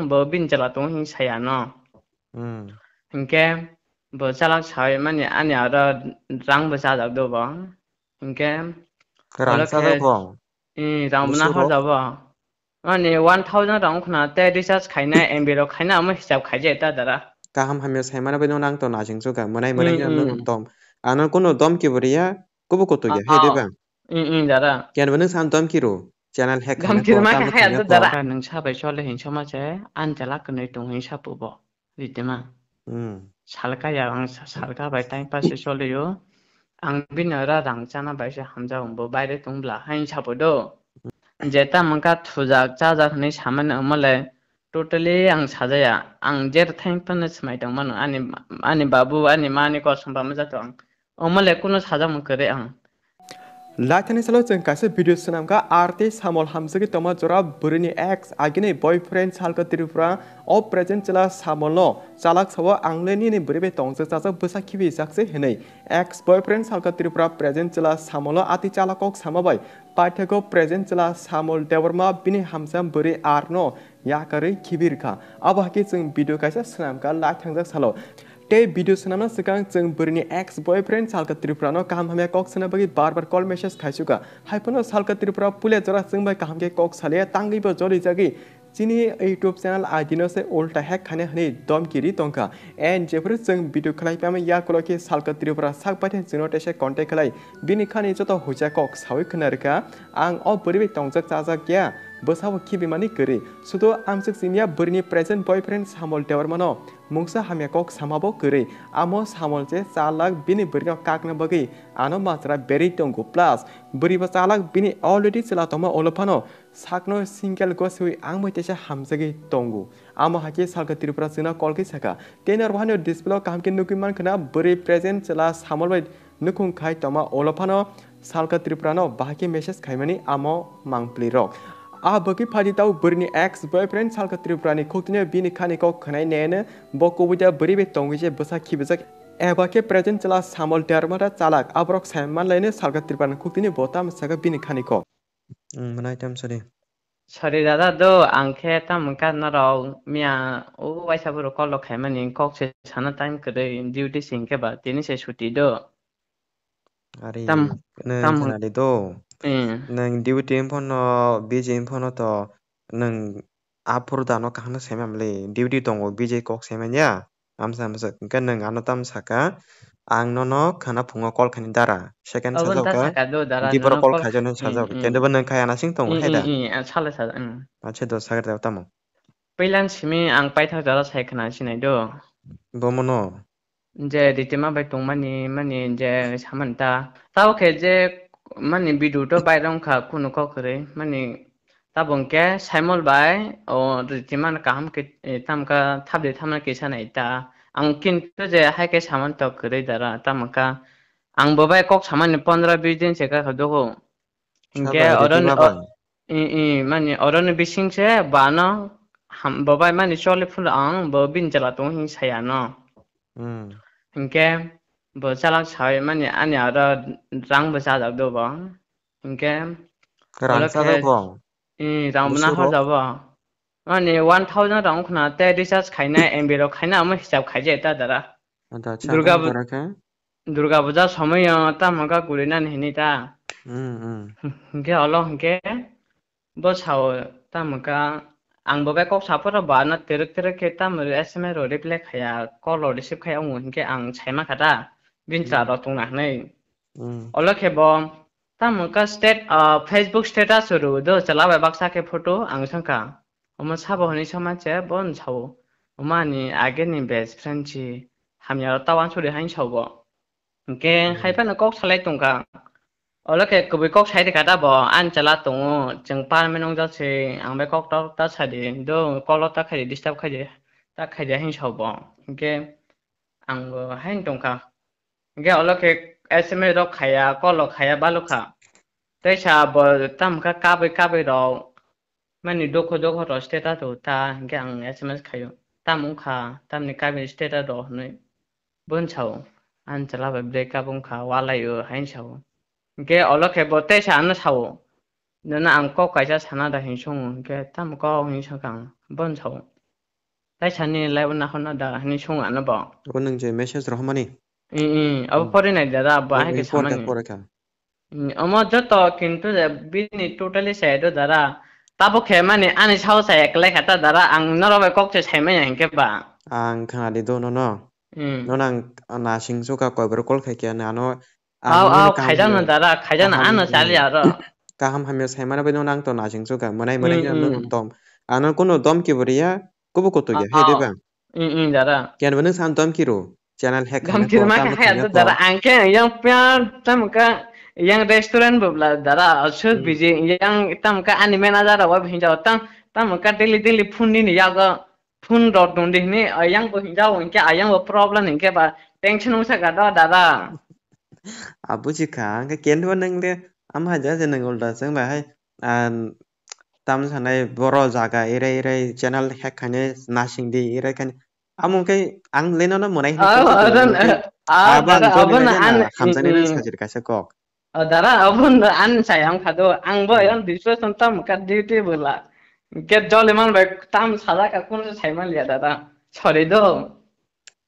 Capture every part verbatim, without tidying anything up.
bo bini chwla tongo hwnwi saya no. Hmm. Hinkhe bo chalak sawi mani ani aro rang bo chajak do bo. Hinkhe Rang oro khe chajak bo? Hmm, rang bo Busuro? Nahor jabo. Mani one thousand rang khna tei recharge khaina M B rok khaina amo hisab khaijai ta dara. Kaham hamya saimano bai no nang to najing chuka mwnai mwnai Hmm, no hmm. Dom. Ano kuno dom ki boriya kubu kutu ya, hai de bang. Hmm, hmm, dara. Kiyan bo nung sam dom ki ro? Channel hack Dom khaina ki ko, ma tamo kha ya khaina to ko. Dara. Nung sabai chole hin soma che, an chalak kwnwi tong hin sapu bo. Ritima. Hmm. Salka ya ang sa-, salka bai time pass se chole yo. Ang bini ora rang chana bai se hamjak bo baire tong bla hain sapu do. Jeta mangka thujak chajak hinwi samani wngmale totally ang sajaya. Ang jer thain phano swmai tong mano. Ani, ani babu, ani mani kosom bama jato ang. Wngmale kuno sajakmung kwrwi ang. Laithani salo chwng kaisa video swnamkha, R T Samol hamjagwi tongma jora bwrwini ex agini boyfriend Salka Tripura o present chwla Samolno chalak sao ang le nini bwrwi bai tongjak chajak bwsa khibi jakse hinwi. Ex boyfriend Salka Tripura present chwla Samolno ati chalak kok sama bai paithakgo present chwla Samol Debbarma bini hamjak bwrwi arno yakarwi khibirkha. Abo hakhe chwng video kaisa swnamkha lai thangjak salo. Tei video swnamna swkang chwng bwrwini ex boyfriend Salka Tripurano kaham hamya kok sana bagwi bar bar call message khaisukha. Haiphano Salka Tripura puila jora chwng bai kaham khe kok salia tangwi bo jolijagwi chini YouTube channel I D no se ulta hack khaina hwnwi domki ri tongkha. And jephuru chwng video khlai phaima yakulo khe Salka Tripura sak baithang chwngno teisa contact khlai bini khani joto huja kok sawi khna rwkha. Ang o bwrwi bai tongjak chajak ya, bwsabo khibimani kwrwi. Sudo amswk simiya bwrwini present boyfriend Samol Debbarmano mungsa hamya kok samabo kwrwi. Amo Samol se chalak bini bwrwino kakna bagwi ano majra berwi tongo. Plus, bwrwibo chalak bini already chwla tongma ulo phano sakno single gosiwi ang bai teisa hamjagwi tongo. Amo hakhe Salka Tripura chwngno call khe sakha. Tei norbo hani display o kaham khe nugwi mankha na bwrwi present chwla Samol bai nukhung khai tongma ulo phano Salka Tripurano bahai khe message khaimani amo mangpli rok. A bagwi phaidi tao bwrwini ex boyfriend Salka Tripurani khuktwino bini khani kok khwnai nene bo kubui da bwrwi bai tongwi je bwsa khibijak eba khe present chwla Samol Debbarma da chalak aborok sai manlaino Salka Tripurani khuktwini bo tamo saka bini khani kok. Hmm, mwnai tam sari. Sorry dada do, ang khe tamo wngkha norok miya o waisa borok call rok khaimani kok se sana time kwrwi duty se hinkhe ba tini se suti do. Ari, tam, nwng tam khwnadi do. Hmm. Nwng duty wng phano, busy wng phano to nwng aphuru dano kaham no saimamli. Duty tongo, busy kok saimanya. Amsa amsa, hwnkhe nwng ano tam saka, ang nono khana phungo call khaini dara. Second Obo sajao ta ka, saka do dara, dibor nono call call khaijano hmm, sajao ka. Hmm. Kendo bo nwng khai ana sing tongo, hmm, hai da? Hmm, hmm, ah, sale sa, hmm. Acha do sagar da tamo. Pailan simi ang paithak jora sai khna sinai do. Bo mono? Je ritima bai tongmani, mani je samani ta. Tao khe je mani video to bai rong kha kunu kok kwrwi, mani Tabuk khe Saimol bai o ritimani kaham khe, eh, tamkha thapdi thapna kisa nai ta. Ang kintu je hai khe saman tok kwrwi dara tamkha. Ang bo bai kok samani pondro bis din se kha dogo. Hinkhe Sabai oro ritima o, bai. I, i, mani oro ni bising se bano ham, bo bai mani choli phuru ang bo bini jala tongo hin saya no. Hmm. Hinkhe bo chalak sawi mani ani aro rang bo chajak do bo. Hinkhe Rang oro khe, chajak bo? I, rang bo Busuro? Nahor jabo. Mani one thousand rang khna tei recharge khaina M B rok khaina amo hisab khaijai ta dara. Ada, Durga chajak bu-, dara khe? Durga puja somoyo tamo kha guri nani hini ta. Hmm, hmm. Hinkhe olo hinkhe bo sao tamo kha ang bo bai kok saphuru bo ano twrwk twrwk khe tamo S M S rok reply khaya, call rok receive khaya wngo hinkhe ang saima kha ta bini Hmm. chwla rok tongna hwnwi. Hmm. Olo khe bo tamo kha state, ah, Facebook status rw do chwla bai baksa khe photo ang swngkha. Omo sabo hwnwi sama che bo sao. Omo ani age ni best friend si hamya rok ta wansuri hain sao bo. Hinkhe Hmm. hai phano kok salai tongkha. Olo khe kubui kok sai rikha da bo, ani chwla tongo, chwng permanent wngjak se, ang bai kok tok ta sadi, do call o ta khaidi, disturb khaidi, ta khaidi hain sao bo. Hinkhe ang bo hain tongkha. Hinkhe olo khe S M S rok khaya, call rok khaya, balukha. Tei sa bo tamkha kabui kabui rok, mani dukhu dukhu rok status rw ta, hinkhe ang S M S khaio. Tamo wngkha, tamni kabui status rw hwnwi. Boni sao, ani chwla bai break up wngkha, walaio, hain sao. Hinkhe olo khe bo tei sa ano sao. Nono ang kok kaisa sana da hin swngo, hinkhe tamo kok hin swngkha ang, boni sao. Tai sani live na hono da hani sung ano bo. O nung je message rohmani. I, i, abo Hmm. pore nai dara, bo Pore, hai ke pore kha, samani. pore kha. Mm, omo joto kintu je bini totally sai do dara. Tabo khe mani ani sao sai eklai kha ta dara, ang noro bai kok se sai manya hinkhe ba. Ang khna di do nono. Mm. Nono ang nasing suka koi bor call khai khe ano. Ang Au, nono au, kaham khaijak no hamya, dara, khaijak no kaham ano hamya, chali aro. kaham hamya sai mana bai nono ang to nasing suka mwnai mwnai Mm, khe nono mm. dom. Ano kuno dom ki bo riya, kubu kutu ya, Au, hai de au. ba? Mm, mm, dara. Kiyan bo nung san dom ki ro? Channel hack Gam khaina kir ko, ma tamo kha ya khaina to ko. Dara, ang khe yang pya tam ka yang restaurant bo bla dara, asur Hmm. biji yang tam ka ani manager wa hinja tam, tam ka daily daily phone ni ni yago phone rok dong de ni, yang bo hinja o ke ayang bo problem ni ke ba tension wngsa ka da dara. A buji kha, ang khe ken bo nung de, am ha ja je nung ulda chang ba hai, an, tam sanai boro jaga ere ere channel hack khainai nasing di ere khainai. Amo khe ang le nono mwnai hino Oh, khe abon, khe ah, abo ang dara, joli abon nai an, na hamjani na mm, sajir kaisa kok. Oh, dara, abon an sayang khado, ang bo Hmm. yang discussion tam ka duty bola. Ke joli man bai tam sala ka kun sai man liya dara. Sorry do.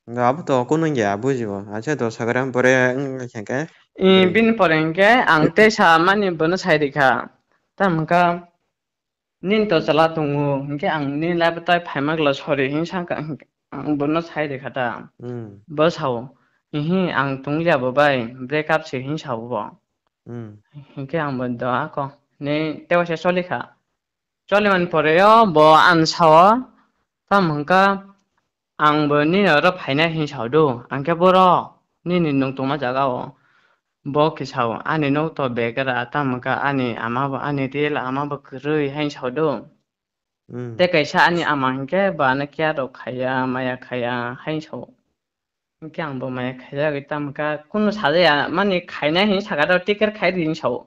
Abo to kunu ya bujibo. Acha dos hagram pore wng khe khe. I, hmm, bini pore hwnkhe ang tei sa mani bono sai rikha. Tam wngkha nini to chwla tongo, hinkhe ang nini life tai phaima gla sorry hin sakha, ang bono sai rikha ta. Hmm. Bo sao, "Ihi, ang tongliya bo bai, break up se," hin sao bo. Hmm. Hinkhe ang bo do ako, ne tewa se choli kha. Choli man pore o bo ang sao, tam wngkha, "Ang bo nini oro phainai," hin sao do. Ang khe, "Borok, nini nwng tongma jaga o." Bo khe sao, "Ani nok to begra, tamo khe ani ama bo, ani real ama bo kwrwi," hai sao do. Hmm. Tei kaisa ani ama hinkhe bo ano care rok khaiya, maya khaiya, hai sao. Hinkhe ang bo maya khaijagwi tamo khe kunu sajaya, mani khainai hin saka do, ticket khai di hin sao.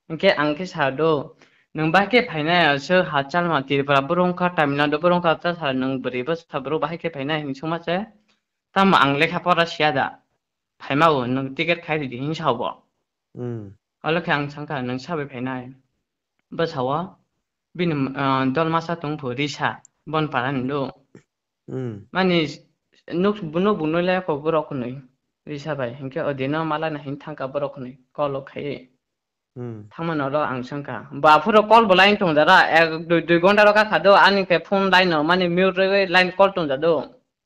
Hinkhe ang khe sa do, "Nwng bahai khe phainai, aswk hachal ma Tripura bwrwi wngkha, Tamil Nadu bwrwi wngkha, ta sa nwng bwrwi bwsa bwrwi bahai khe phainai," hin suma se. Tamo ang lekha pora siya da? Phaima o nwng ticket khai ridi hin sao bo. Hmm. Olo khe ang sangkha, "Nwng sabai phainai?" Bo sao, bini, ah, dol masa tong phu Risa, bon para ni do. Hmm. Mani nuk, nuk bunui le ko borok nui Risa bai. Hinkhe o dino mala na hin thangka borok nui kolo khai. Hmm. Thangmano oro ang sangkha. Ba phuro call bo line tong jara, ek dui, dui ghonta ro kakha do, ani khe phone line no, mani mute rwi line call tong jado.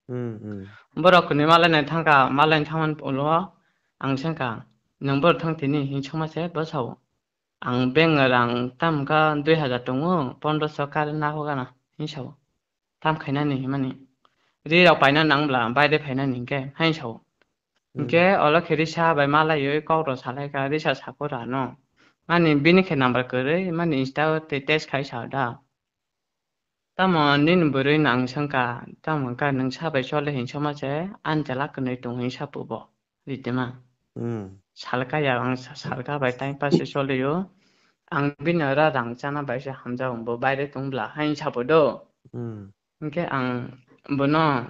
Hmm, hmm. Borok kwnwi malai nai thangkha, malai thangmani ulo ang sangkha, "Nwng bor thang tini?" hin suma se bo sao. "Ang bank rang tam kha dui hazar tongo, pondro so kar na ho gana," hin sao. "Tam khainani himani. Ri rok paina nang bla, baire phainani hinkhe," hai sao. Hmm. Hinkhe olo khe Risa bai malaiwi kok rok salai kha, Risa sako rano. Mani bini khe number kwrwi, mani Insta o tei text khai sao da. Tamo nini bwrwi no ang swngkha, tamo wngkha nwng sabai chole hin soma se, ani chwla kwnwi tongo hin sapu bo, Ritima. Hmm. Salka ya ang sa-, salka bai time pass se choli o. Ang bini oro rang chana bai se hamjak, bo baire tong bla, hain sapu do. Hmm. Hinkhe ang bono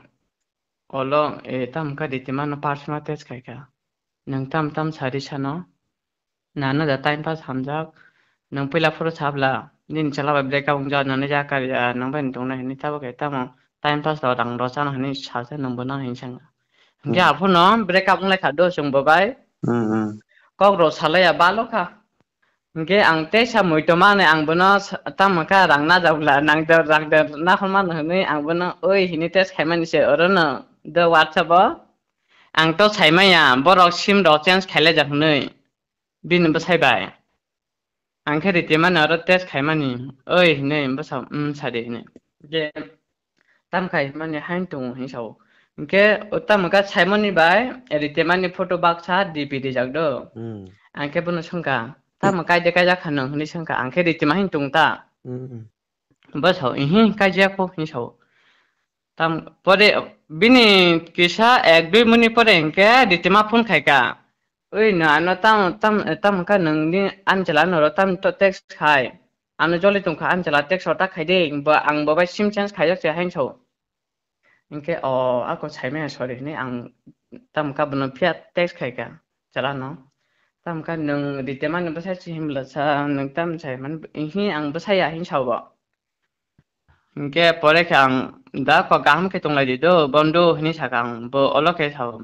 olo, e, tamo wngkha Ritima no personal text khai kha. Nwng tam tam sari sano. Nano da time pass hamjak. Nwng puila phuru sabla, nini chwla bai break up wngjak, nani ja karya, nwng bai tongna hini tabo khe tamo time pass rok rang rw chana hini sasa nwng bono hin sanga. Hinkhe Hmm. aphuno break up wnglai kha do chwng bo bai. Hmm, hmm. Kok rok salai ya balo kha. Hinkhe ang teisa muitu mani ang bono sa-, tamo kha rang najak bla, nang de rang de nakhon mano hwnwi ang bono oi hini text khaimani se orono do WhatsApp o. Ang to saimaya borok sim rok change khailai jak hwnwi. Bini bwsai bai. Ang khe Ritimani oro text khaimani, "Oi," hinwi bwsa, "Um," sadi hinwi. Je tam khai mani hain tongo hin sao. Hinkhe o tamo kha saimani bai Ritimani photo baksa D P rijak do. Hmm. Ang khe bono swngkha, "Tamo kaide kaijak kha nwng?" hinwi swngkha. Ang khe Ritima hin tong ta. Hmm, hmm. Bo sao, "Ihi, kaijak kho," hin sao. Tam, pore bini kisa ek dui muni pore hinkhe Ritima phone khai kha. "Oi, no, ano tam, tam, tam kha nwngni ani chwla noro tam to text khai. Ano joli tong kha ani chwla text ota khai de, bo ang bo bai sim change khaijak se," hain sao. Hinkhe, "O, ako saimaya, sorry," hinwi ang tamo kha bono phiya text khai kha chwla no. Tamo kha nwng Ritimani bwsai se hinbla sa, nwng tam sai man, ihi ang bwsai ya hin sao bo. Hinkhe pore khe ang da kok kaham khe tonglai di do, bondo hinwi saka ang, bo olo khe sao.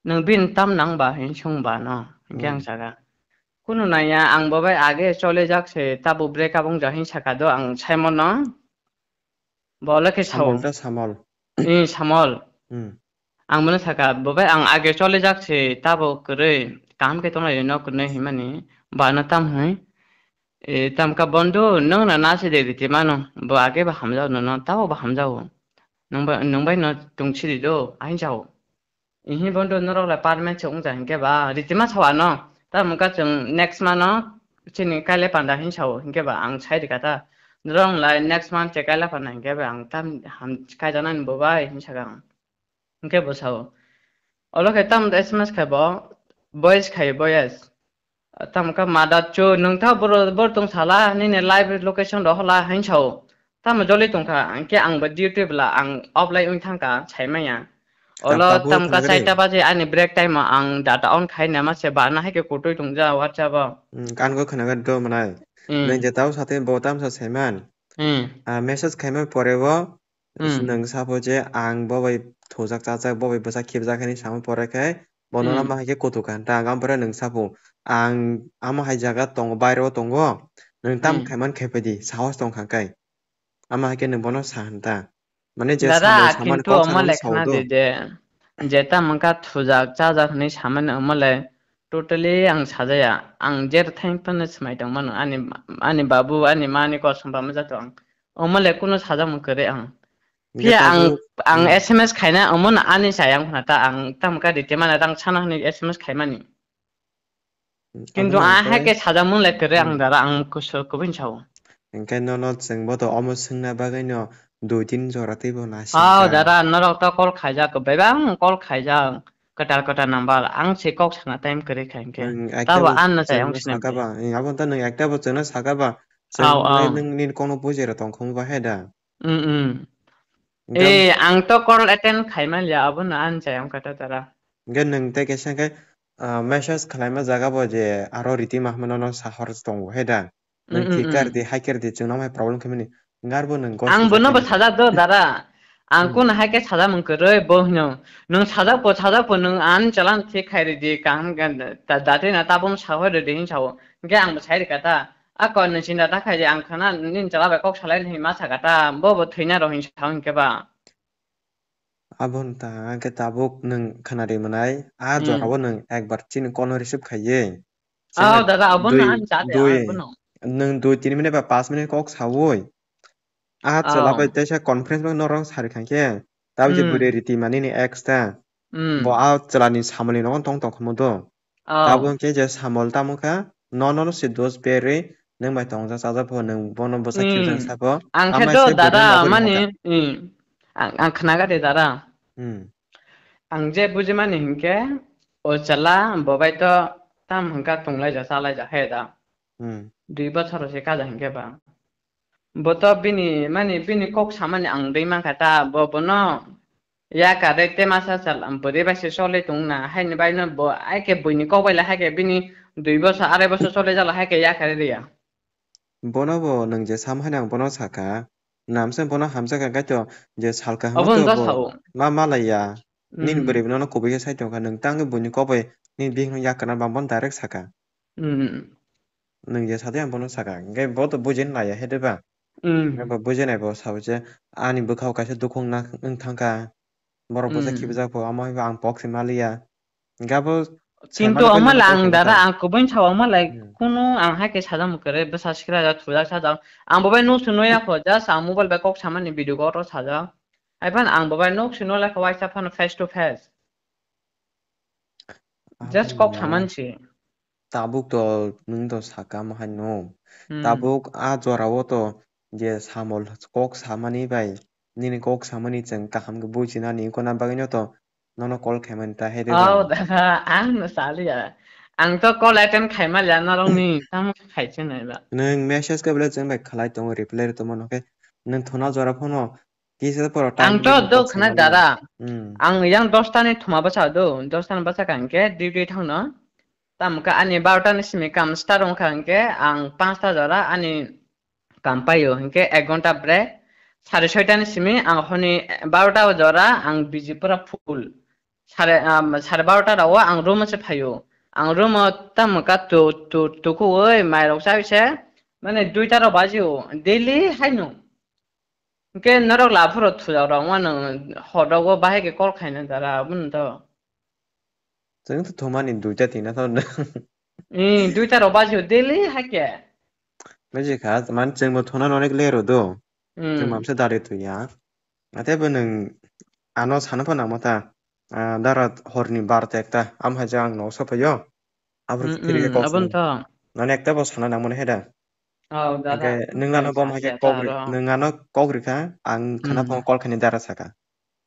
Nwng bini tam nang ba hinwi swng ba no? Hinkhe ang Hmm. saka, kunu naiya, ang bo bai age chole jak se, tabo break up wng jak hinwi saka do ang Simon no. Bo olo khe sao. Samol ta Samol. Ee, Samol. Hmm. Ang bono saka, bo bai ang age chole jak se, tabo kwrwi, kaham khe tonglai no kwrwi himani, ba no tam hwnwi. E, tam ka bondo, nwng na na se de riti mano, bo age ba hamjao no, no, tabo ba hamjao. Nwng ba, nwng bai no tong siri do, ahin jao. Ihi bondo norok la permanent se wngja hinkhe ba, riti ma sao ano. Tamo ka chwng next month no, chini kaila panda hin sao, hinkhe ba ang sai rika ta. Norok lai next month che kaila panda hinkhe ba ang tam ham kaijanani bo bai hin saka ang. Hinkhe bo sao. Olo khe tam S M S khai bo, boys khai boys. Tamo ka mada chu nwng ta bor, bor tong sala, nini live location rok hola, hain sao. Tamo joli tong kha, ang khe ang bo duty bwla, ang offline wng thang kha, sai maya. Tam Olo tabuk tam ka thangre. Chaita baje ani break time o ang data on khai nama se ba na hai khe kutui tong ja WhatsApp o. Hmm, kan go khna ga do manai. Hmm. Nang je tau sate bo tam sa saiman. Hmm. Ah, message khaima pore bo Hmm. Nwng sabo je ang bo bai thujak chajak, bo bai bwsa khibjak hinwi sama pore khe, bono Hmm. lama hai khe kutuk kha. Ta ang ampore nwng sabo, ang amo hai jaga tongo, bairo tongo, nwng tam Hmm. khaiman khaipai di, sahos tong kha khe. Ama hai khe nwng bono sa hwn ta. Mane je Dada, samung samani kintu kok omo sanani lekha sao na do. Di je, je tam wngkha thujak chajak hinwi samani omo le totally ang sajaya. Ang jer thang phano swmai tong mano, ani, ani babu, ani mani kosom bama jato ang. Omo le kunu sajak mung kwrwi ang. Phiya ang, ang Hmm. S M S khaina omo no ani chayang phana ta ang tamo ka rite mana rang sana hwnwi S M S khaimani. Hmm, Kintu abono ang hai khe sajak mung le kwrwi ang Hmm. dara ang kusu kubun sao. Hinkhe nono chwngbo to omo swngna bagwi no dui tin jora teibo nasi Hao, wngkha. Dara norok to call khaijak, bebak call khaijak, kwtal kwtal number ang se kok sana time kwrwi kha hinkhe. Hmm, Tabo ekta bo ano chayang chwngno sina saka ba, hmm, abo to nwng ekta bo chwngno saka ba, Chwng Ao, hwnwi ao. Nwng nini kokno bujira tongkha wngba hai da? Mm, mm. Hwnkhe Eh, ang to call attend khaimaliya, abono ani chayang kha ta tara. Hwnkhe nwng tei kaisa khe, ah, message khwlaima jaga bo je aro riti ma hwnwi nono sahor tongo hai da? Nwng Mm, mm, thikar mm. Di, haikar di, chwngno hai problem khaimani. Hwnkhe arbo nwng gos Ang kisa bono bo khaimani. Sajak do dara. Ang Hmm. Kuno hai khe sajak mung kwrwi bo hino. Nwng sajak po, sajak po, nwng ani chalan thik khai ridi, kaham khe da, da, dati na tabung sahor ridi hin sao. Hwnkhe ang bo sai rika ta. A kok nwng sinda ta khai di, ang khana nini chwla bai kok salai hinwi ma saka ta, bo bo thwina rw hinwi sa hinkhe ba. Abo wng ta, hwnkhe tabuk nwng khwna ri mwnai, a Hmm. Jorao nwng ekbar chini call no receive khaiwi. Chwng Oh, dada, abono dui, ang cha de, dui, abono. Nwng dui tin minute ba panch minute kok saui. A chwla Oh. Bai teisa conference bai norok sari kha khe. Tabuk je Hmm. Bwrwi riti mani ni ex ta. Hmm. Bo a chwla ni samani nogo tong tong khamu do. Oh. Tabuk hwnkhe je samol tamo kha, no, no, no, se dos berwi, nwng bai tongja chajak pho, nwng bono bwsa khibjak Hmm. Sa pho, Ang khe ama do se dada, berwi mani, hmm. Ang, ang khnaga de dada. Hmm. Ang je bujimani hinkhe, o chwla, bo bai to tam hwnkha tonglaijak, chalaijak hai da. Hmm. Dui bochor se kaja hinkhe ba. Bo to bini, mani, bini kok samani ang dui mankha ta, bo bono yakarwi te masa sal, bwrwi bai se choli tongna, haini bai no bo, ai khe buini kok bai le hai khe bini dui bochor, arai bochor choli jala hai khe yakarwi riya. Bono bo nwng je sam hai ang bono saka, namse bono hamjak kha kaitor je sal kaham Obo to wngkha bo sao. Ma malaiya. Nini Hmm. Bwrwi bono kubui khe sai tongkha, nwng tangwi buini kok bai nini bihik no yakarna bang bono direct saka. Hmm. Nwng je sade ang bono saka, hwnkhe bo to bujin laiya he de ba? Hmm. Hwnkhe bo bujinai bo sao je ani bwkhao kaisa dukhung na wng thangkha. Borok bwsa Hmm. Khibijak pho, amo hai bo ang pok se maliya. Hwnkhe abo Kintu saimano omo khe le ang kok dara, kha. Ang kubun sao omo le Hmm. Kunu ang hai khe sajak mung kwrwi bwsa sikra jak thujak sajak. Ang bo bai nuk sung noya pho, just ang mobile bai kok samani video kok ro sajak. Hai phano ang bo bai nuk sung no le kha waisa phano face to face. Just kok saman si. Tabuk to nwng to saka ma hai no. Hmm. Tabuk a jora o to je samol kok samani bai nini kok samani chwng kaham khe bujinani kona bagwi no to nono call khaimani ta hai de ba. Oh, da, ang no saliya. Ang to call attend khaima liya norok ni tam khai se nai ba. Nwng message khe belai chwng bai khlai tongo reply rw tongma no khe nwng thuna jora phano Kisa poro time Ang to limit do box khna nangya. Dara. Hmm. Ang yang dosta ni thuma bwsa do, dosta ni bwsa ka hwnkhe duty thangno. Tamo khe ani barota ni simi kam start wngkha hwnkhe ang panchta jora ani kam paio hwnkhe ek ghonta break. Sare soita ni simi ang honi barota o jora ang busy pura full. Sare, um, sare barota rao ang room o se phaio. Ang room o tamo ka tu, tu, tuku oi mai rok chabi se. Mane duita rok baji o. Daily haino. Hwnkhe norok laphuro thujak rok wano hor rogo bahai khe call khaina dara abono to. Chwng to thumani duita tina to. Ee, duita rok baji o daily haikhe. Buji kha, man chwngbo thuna onek ler o do. Chwng Hmm. mamsa dari tuya. Ate bo nwng ano sana pha nangma ta. Ah, dara horni barta ekta. Am hai jang no so phayo. Abro Hmm, kiri hmm, kok abon sini. To. Nani ekta bo sana nangmani heda. Oh, dada. Hwnkhe nwng ano Hai, bom hai khe sasia kok ta ri, aro. Nwng ano kok rikha, ang khana Hmm. phone call khani dara saka.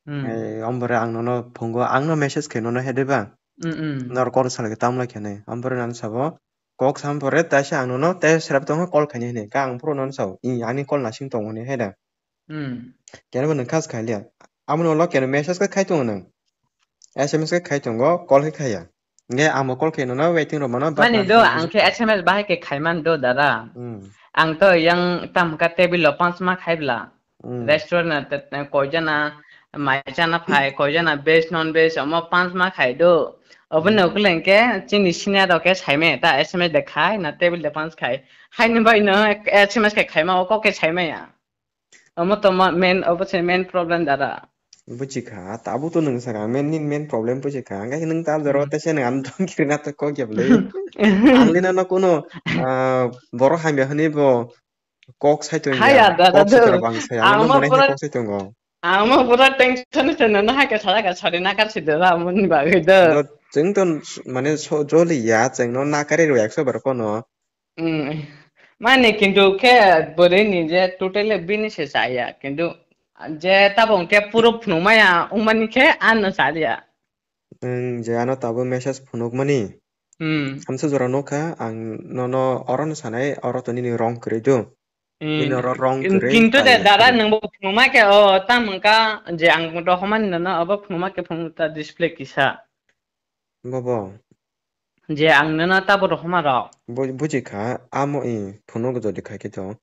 Hmm. Eh, ombore ang nono phungo, ang no message khe nono hede ba. Hmm, hmm. Nor call salke tamlai khene. Ombore nang sabo, kok sam pore taisa ang nono te serap tongo call khani hini. Ka ang phuru nono sao, i ani call nasing tongo ni heda. Hmm. Keno bo nwng khas khailiya. Amoni ulo keno message khe khai tongo nwng. S M S khe khai tongo, call khe khaiya. Nge amo call khe nono waiting room mano. Mani do, ang khe S M S bahai khe khaiman do, dada. Hmm. Ang to yang tam ka table o panch ma khaibla. Hmm. Restaurant na te, te, koi jana mai chana phai, koi jana veg, non veg, omo panch ma khai do. Obo Hmm. no kuleng ke, chini senior rok khe saime, ta S M S de khai, na table de panch khai. Haini bai no S M S khe khaima, o kok khe saimaya. Omo to ma main, obo se main problem dara. Buji kha, tabuk to nwng saka, main ni main problem buji kha. Hwnkhe nwng ta jora Hmm. tese nwng ano dong kiri na to kok ya bwlwi. Ang ni nono kuno, ah, borok hamya hwnwi bo kok sai tong Haya ya, dara kok do. Sitra bang sai, ang Ang no mo mwnai pura, kok sai tongo. Ang mo pura tension se nono hai khe sara khe sari na kar si dara, amoni bagwi do. Do, chwng to mane so-, joli ya, chwng no na kari rw ekso bar kono. Hmm. Mani kintu khe bwrwi ni je totally bini se chaya, kintu je tabuk khe puro phunukmaya wngmani khe ano chaliya. Nwng je ano tabuk message phunukmani. Hmm. Hamsa jora nukha ang nono oro no sanai, oro to nini wrong kwrwi do. Hmm. Nini oro wrong Kin-, kwrwi kintu de chaya dara kwrwi. Nwng bo phunukma khe o tamo wngkha je ang rohormani nono obo phunukma khe phunuk ta display kisa. Bobo. Je ang nono tabo rohorma rok. Bu-, buji kha, amo i phunuk jodi khai khe to.